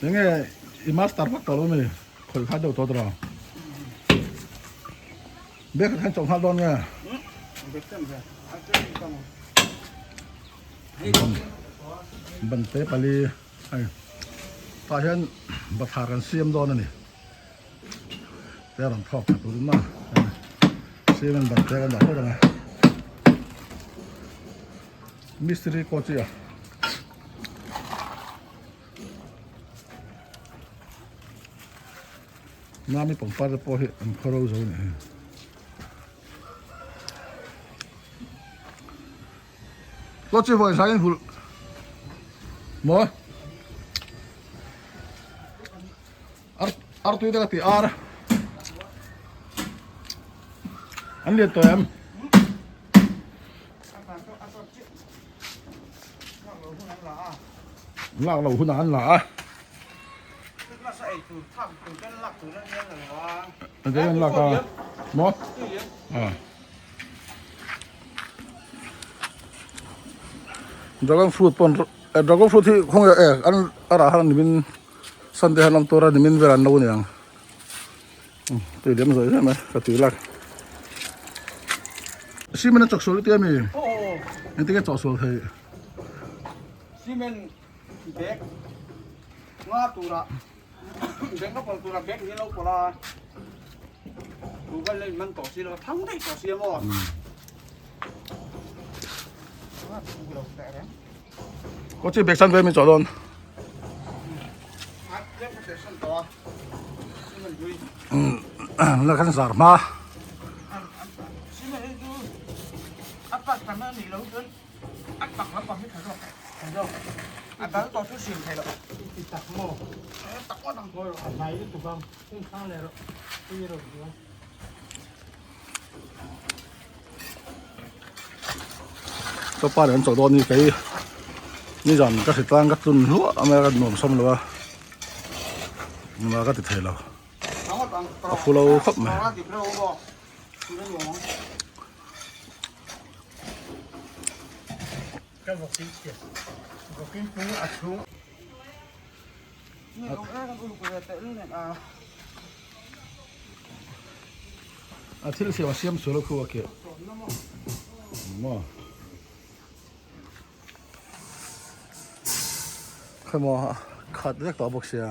Enge i master vak tawh lo mi khawih kha deuh tawh tawh bag khan chawh nghal dawn nge ban te pali hei tah hian bathlar kan siam dawn a ni te a rawn thawk tha turin maw cement ban te kan dah phawt ang a mistiri pawh chi a. Nami pangpar te pawh hi an khawro zo a nih hi. Chaw chi vawi hlaiin hulh maw ar ar tui te ka ti ar an lian tawh em. Lak lo hunah an la a. An lak a maw? Dragon fruit pawn dragon fruit hi khawnge e an a rah han nimin Sunday han awm tur a nimin vel an lo niang tui liam zawih zawih mai ka tui lak cement a chawk sual tia mi engtin nge chawh sual theih cement bag nga tura bag nga pawlh tura bag hi lo pawlh a tu vel in man tawh si lo thang daih tawh si a maw Có chi bag san ve min chawh dawn. La kan zar hma. Ka pa leh an chawh dawn ni kei nizan ka hritlang ka tlun hluah a mai a ka nuam sawm lo a engmah ka ti thei lo a phu lo khawp mai. A thil siam a siam sual a khu a keh maw khemaw khat vek tawh bawk sia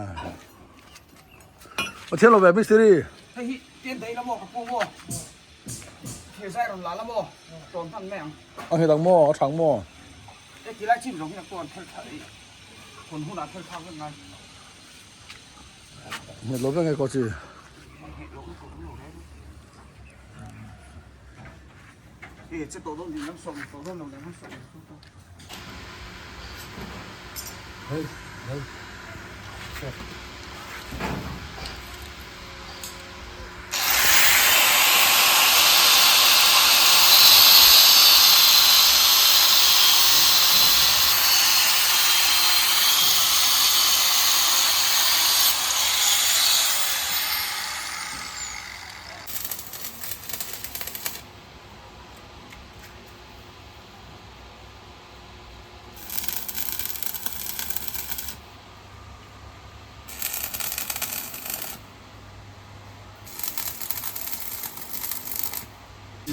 a thiam lo ve mistiri hei hi tian daih la maw ka pu maw thir zai rawn la la maw tawn hman mai ang a nghet ang maw a thang maw e tilai chin zawng hi a tawn thel tha i Hun hunah thil thlak vek ngai. Nghet lo vek nge kaw chi. E che to don ding lam som to don lo lam som. Hey, hey.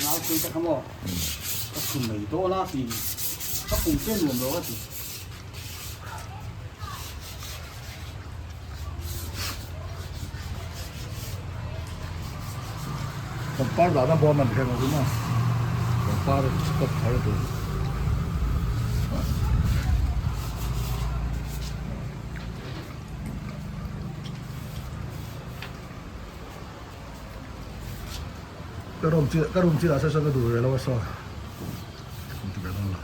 Nau pui te kha maw ka chhun mai dawn a ti ka pum te nuam lo a ti. Pangpar dahna bawm an thleng a rum a pangpar stop thar tur. Ka room chi ka room chi ah sawn ka duh ve lo a saw ti ve dawn lo.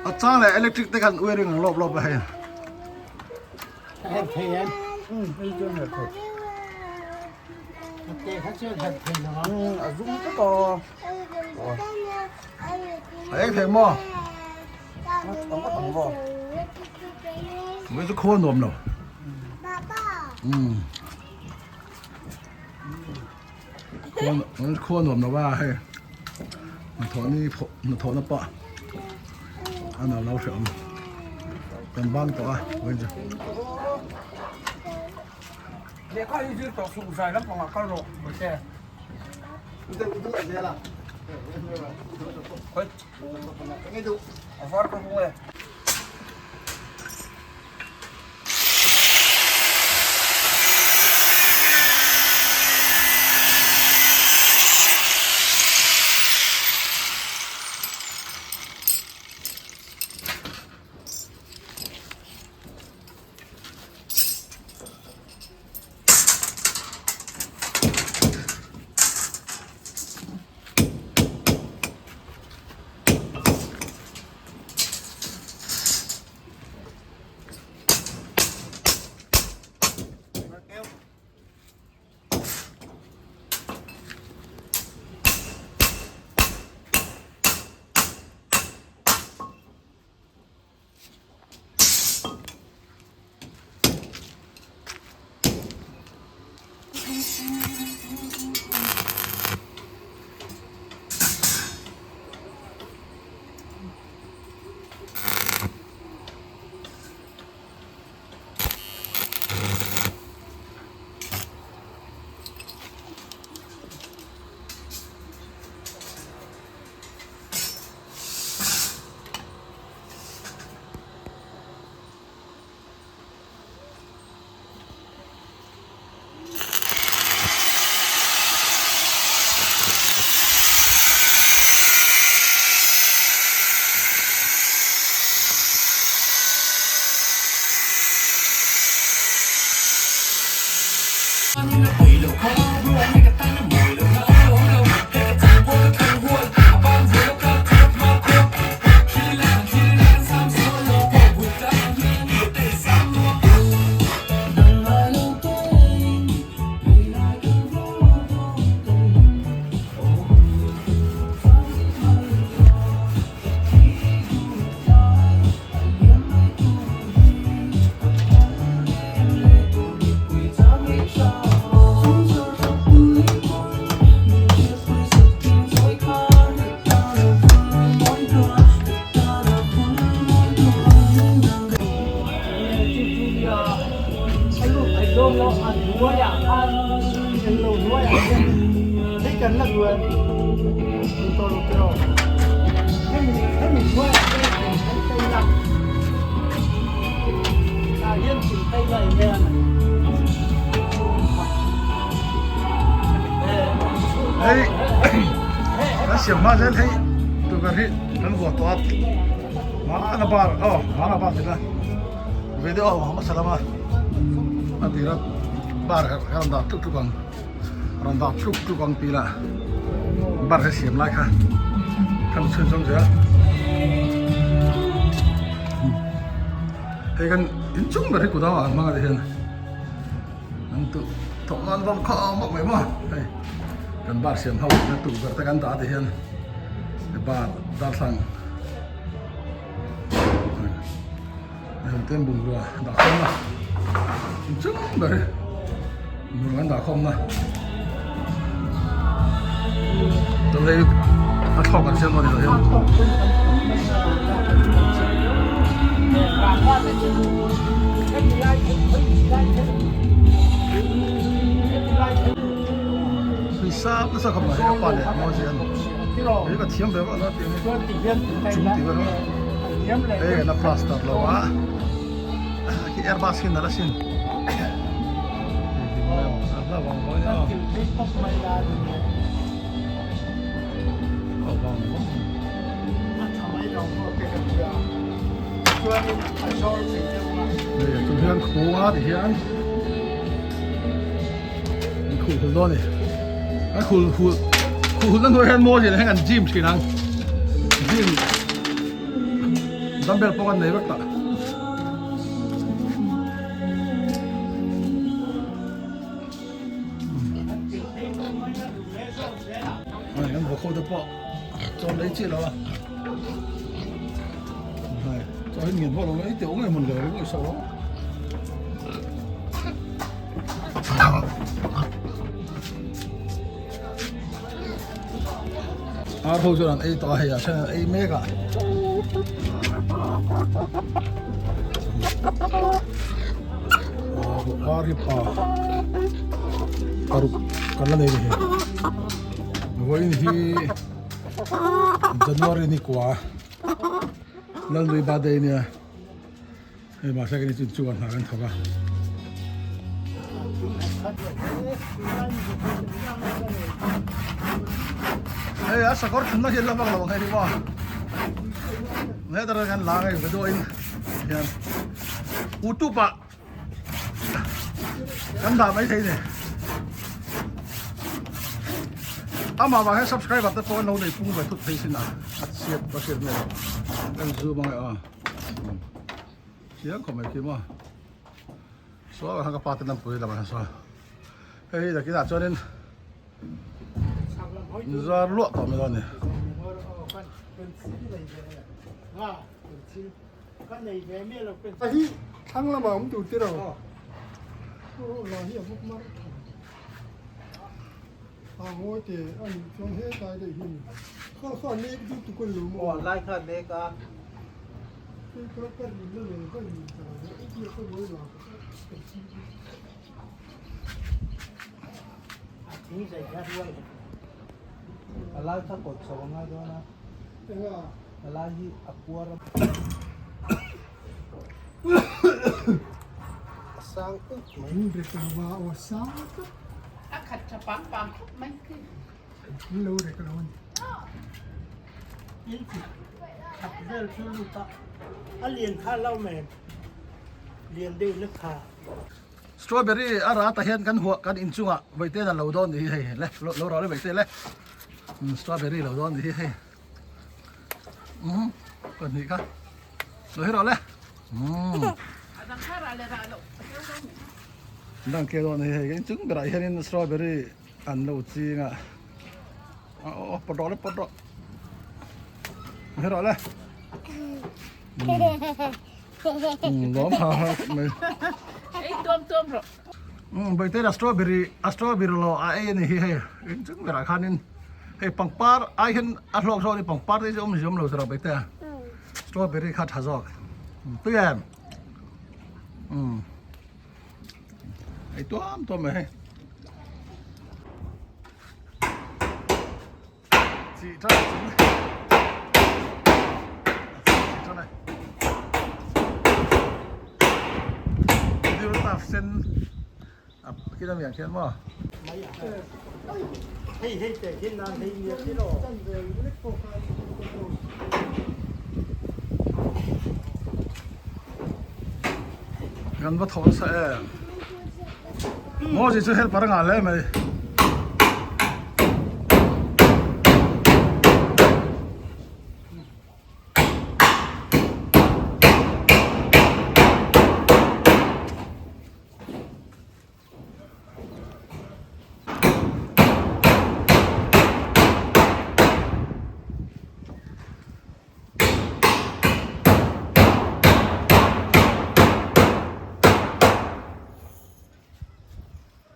A chang leh electric te khan wiring ang lawp lawp a hei. A zum tlat a. A eng thei maw? Ang ang maw? Mai chu khaw nuam lo. Khaw nuam lo a hei. Hnathawh ni hnathawh na pawh a nuam lo hreh awm. Kan bang tawh a vawiin chu. Lehkha hi zir tawh suh zai lampangah kal rawh Mawite. A var ka hmu e. Hei kan siam hma zel hei tukverh hi kan vuah tawh a hmana bar aw hmana bar tina video a hmasa lama a tira bar kha rawn dah tluk tluk ang rawn dah tluk tluk ang tih lah bar hi siam lai kha kan chhun zawng zel hei kan inchung ber hi kut ah an hmang a ti hian. An tu thawk nan vang kha mawk mai maw hei kan bar siam ho na tukverh te kan dah ti hian bar darthlang hei ten bungrua dah khawm na inchung ber hi bungrua an dah khawm na chuan hei a thlawk an siam dawn a ni lo hian. Tui sap nasa khawp mai a pa leh a mawi zel hei ka thiam ve vak lo tih hi chung tih vel hei a la plaster lo a khi airbus hi nalh asin Hei hian khua ti hian an khuh hul dawn a ni an khuh hul khuh hul na hnuaiah hian maw zin ah hian an gym thin ang gym dumbbell pawh an nei vek tah. ho te pawh chaw lei chiah lo a hai chaw hi ngen pawh lo mai teh awm em hmun lo ring awih sawh lo. Ar ho chuan an ei tawh a hei ah hian an ei mek a. Ar hi pa paruk kan la nei ni hei. Vawiin hi January ni kua Lalnui birthday nia. Hei mahse kan inchung chungah hna kan thawk a. Hei a sakawr thunna hi an la vak lo ang hei hi maw. Hetah kan la ngei video in hian YouTube ah kan dah mai thei ni. Amah vang hian subscriber te pawh an lo nei pung ve thut phei sin a. A chhiat ka hriat mai lo. Kan zoom ange aw. Chiang khawp mai khi maw saw ang kha ka pa te lampui lam ah sawn hei hi nakinah chuanin zar luah tawh mai dawn a ni. A khat tha pang pang khawp mai khi. Khat vel chu lut a, a lian kha lo mai, lian deuh na kha. Strawberry a rat ah hian kan huah kan inchungah vaitein a lo dawn ni hi hei le lo rawh le vaite le strawberry lo dawn ni hi hei umm pahnih kha lo hi rawh le umm dang ke dawn ni hi hei kan inchung berah hianin strawberry an lo ching a aw pawt rawh le pawt rawh hi rawh le umm lawm ha ha mai ei tuam tuam rawh umm baitera strawberry a strawberry lo a ei ani hi hei inchung berah khanin hei pangpar ai hian a hlawk zawk ani pangpar te hi chu awm zia awm lo zara baitea strawberry kha tha zawk tui em umm ei tuam tuam mai hei Chi tha chi chi tha này Điều tạp sen à khi nào miệng khen mà Hei hei te hin nan hei nia ti lo. Kan va thawn sa em. Maw chi chu helper a ngah hle mai.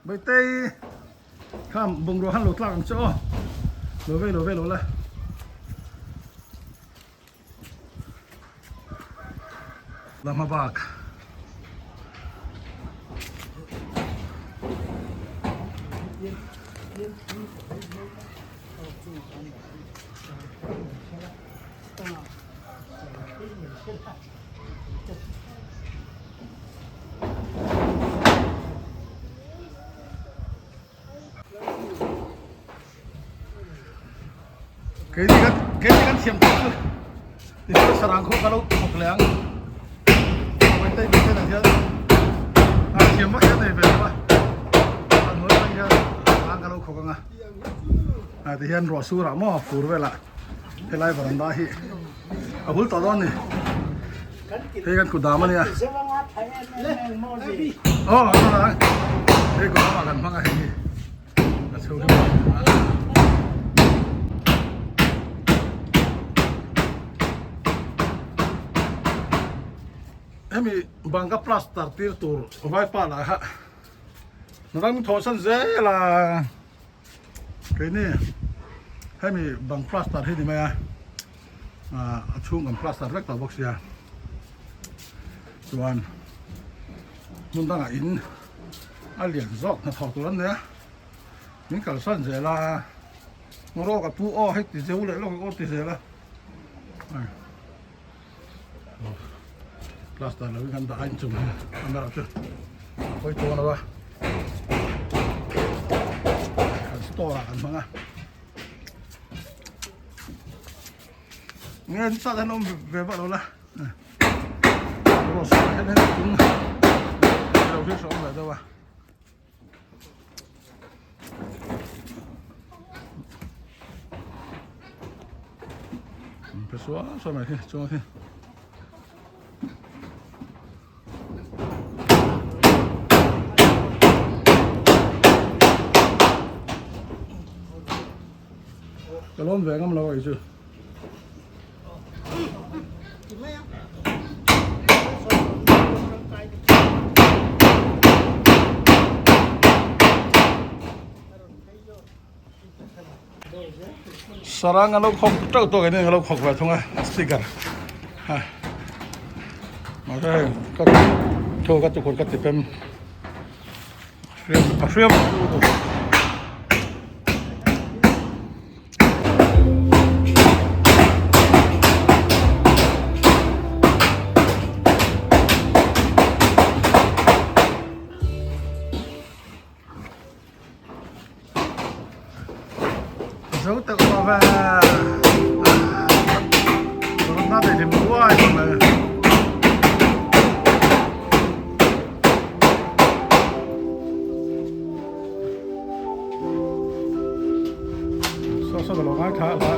Baitei kham bungrua khan lo tlak ang che aw lo vei lo vei lo la la hma bak Keini kan keini kan thiam tawh chu tichuan sarang khaw ka lo thawk leh ang Vaitei mi ten ah hian a thiam vak hian nei ve lo a a hnuai atang hian sarang ka lo khawk ang a ah ti hian ruah sur ah maw fur velah helai varanda hi a bul tawh dawn a ni hei kan kut dam a nia aw hei kut dam ah kan hmang a hei hi. A chho hi. Hemi banga plaster tir tur vaipa lah kha ram thawh san zel a keini hemi bang plaster hi ni mai a ah a chhung kan plaster vek tawh bawk sia chuan hmun dangah in a lian zawk hnathawh tur an nei a min kalsan zel a rawk a pu aw hei ti zeu leh lawk aw ti zel a. Plaster lo in kan dah a inchung hi a merah chu a hawi chuang lo a kan store ah kan hmang a nge ni sat hian awm ve vak lo la rose ah hian hei tung lo hi hrawm ve deuh a. Pe suah suah mai khi chuang khi. Ka lawm ve ngam lo ai chu. Sarang a lo khawk teuh tawk in a lo khawk ve thung a a sticker ha mahse hei ka thu ka tukhur ka ti pem a hriam a hriam. Zo tak lo ve na te lim ruai mai. Saw saw ka lo ngai tha a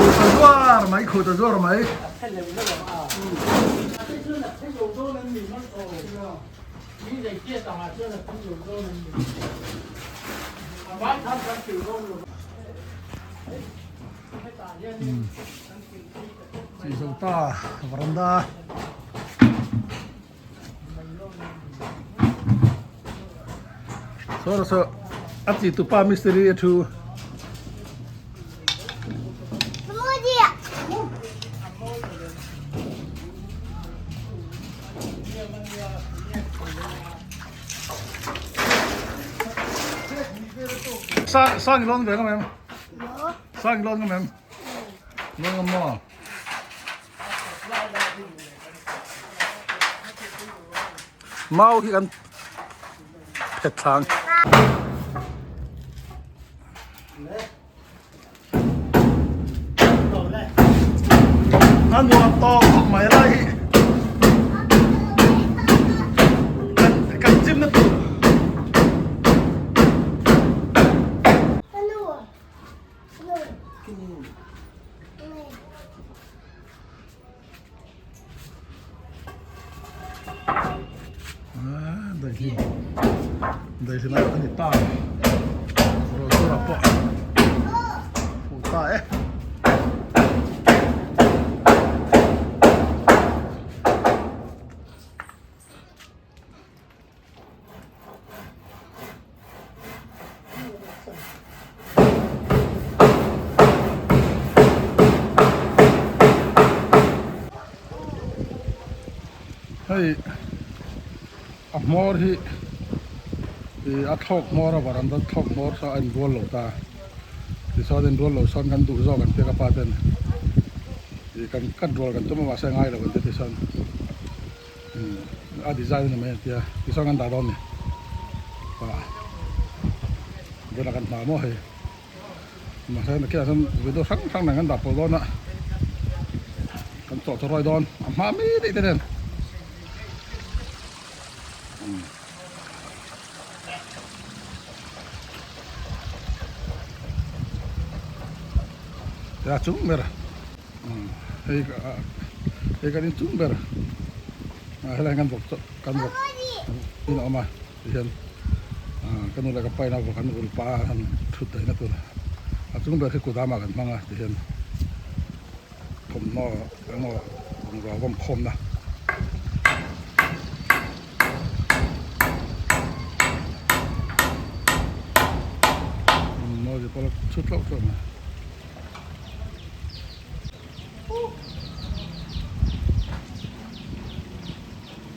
Khuta zuar mai khuta zuar mai. Chi zo ta varanda saw saw a chi tupa mistiri a thu. Sang sang i lawn ve ngam em? Sang i lawn ngam em? Lawn ngam maw? Mau hi kan phet thlang. A nuam tawk khawp mai lai hi kan kan chim na tur. Daihlim daihlim a ni ta rawn tur ah pawh fuh ta e. Hei a hmawr hi ih a thlawk hmawr a varanda thlawk hmawr saw a inrual lo ta tichuan a inrual loh sawn kan duh zawk an tia ka pa ten ih kan cut rual kan tum a mahse a ngai lo an ti tichuan. A design a ni mai ang tia tichuan kan dah dawn a ni ah vawiinah kan hna maw hei mahse nakinah chuan video hrang hrang nen kan dah pawlh dawn a kan chawh chaw ruai dawn a hma mi daih te nen. A chung ber. Hei hei kan inchung ber. Helai hian kan vawk chaw kan vawk in a awm a tihian ka nu leh ka pa in a vawk an vul pah a han thut daihna tur a chung ber khi kut amah kan hmang a tihian thawmhnaw eng emaw bungrua vawm khawmna. Mawi pawh a chhut tlauh tlauh mai.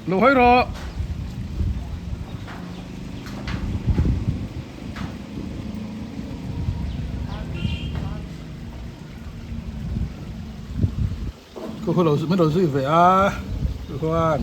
Lo hawi rawh. Khu khu lo min lo zui ve a chuan.